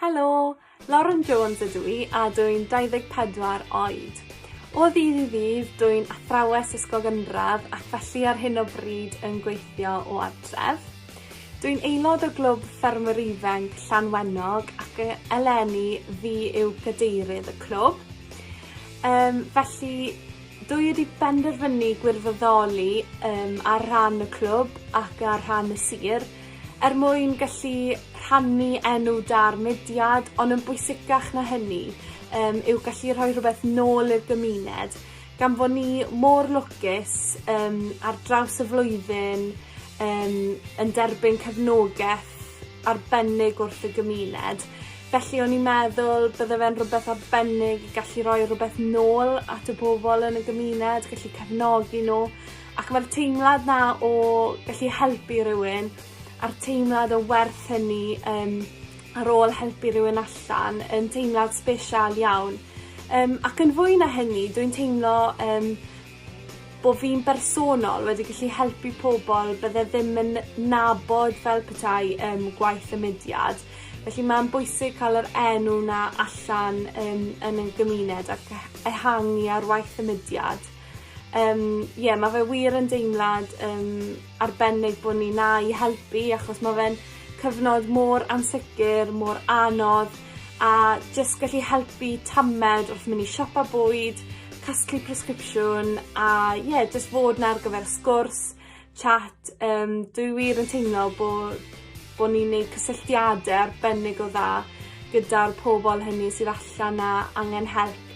Helo, Lauren Jones ydw i a dw i'n 24 oed. O ddydd i ddydd, dw i'n athrawes ysgol gynradd ac felly ar hyn o bryd yn gweithio o adref. Dw i'n aelod o glwb Ffermwyr Ifanc Llanwenog ac eleni fi yw cadeirydd y clwb. Yym felly dw i wedi penderfynu gwirfoddoli yym ar rhan y clwb ac ar rhan y sir er mwyn gallu rhannu enw da'r mudiad, ond yn bwysicach na hynny yym yw gallu rhoi rhywbeth nôl i'r gymuned, gan fo' ni mor lwcus yym ar draws y flwyddyn yym yn derbyn cefnogeth arbennig wrth y gymuned. Felly o'n i'n meddwl bydde fe'n rwbeth arbennig i gallu roi rwbeth nôl at y bobol yn y gymuned, gallu cefnogi n'w. Ac ma'r teimlad 'na o gallu helpu rywun a'r teimlad o werth hynny yym ar ôl helpu rywun allan yn teimlad sbesial iawn. Yym ac yn fwy na hynny dwi'n teimlo yym bo' fi'n bersonol wedi gallu helpu pobol bydde ddim yn nabod fel petai yym gwaith y mudiad. Felly ma'n bwysig ca'l yr enw 'na allan yym yn y gymuned ac ehangu ar waith y mudiad. Yym ie ma' fe wir yn deimlad yym arbennig bo' ni 'na i helpu achos ma' fe'n cyfnod mor ansicir mor anodd a jyst gallu helpu tamed wrth myn' i siopa bwyd, casglu presgripsiwn a ie jyst fod 'na ar gyfer sgwrs chat yym dwi wir yn teimlo bo' bo' ni'n neud cysylltiade arbennig o dda gyda'r pobol hynny sydd allan 'na angen help.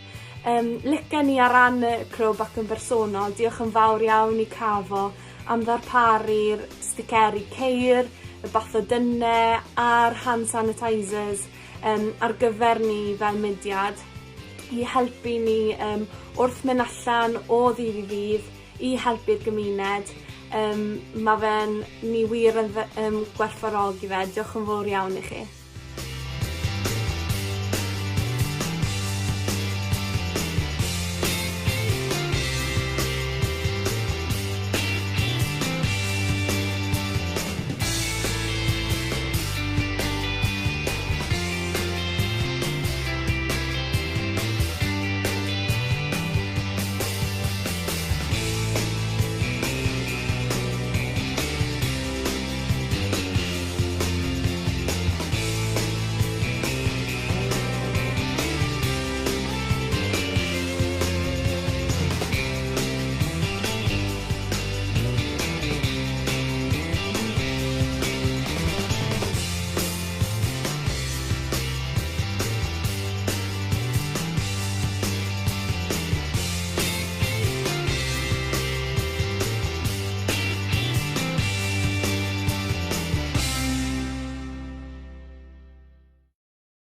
Yym licen i ar ran y clwb ac yn bersonol diolch yn fawr iawn i Cavo am ddarparu'r sticeri ceir, y bathodyne a'r hand sanitisers yym ar gyfer ni fel mudiad i helpu ni yym wrth myn' allan o ddydd i ddydd i helpu'r gymuned yym ma' fe'n ni wir yn fy- yn gwerthfawrogi fe diolch yn fowr iawn i chi.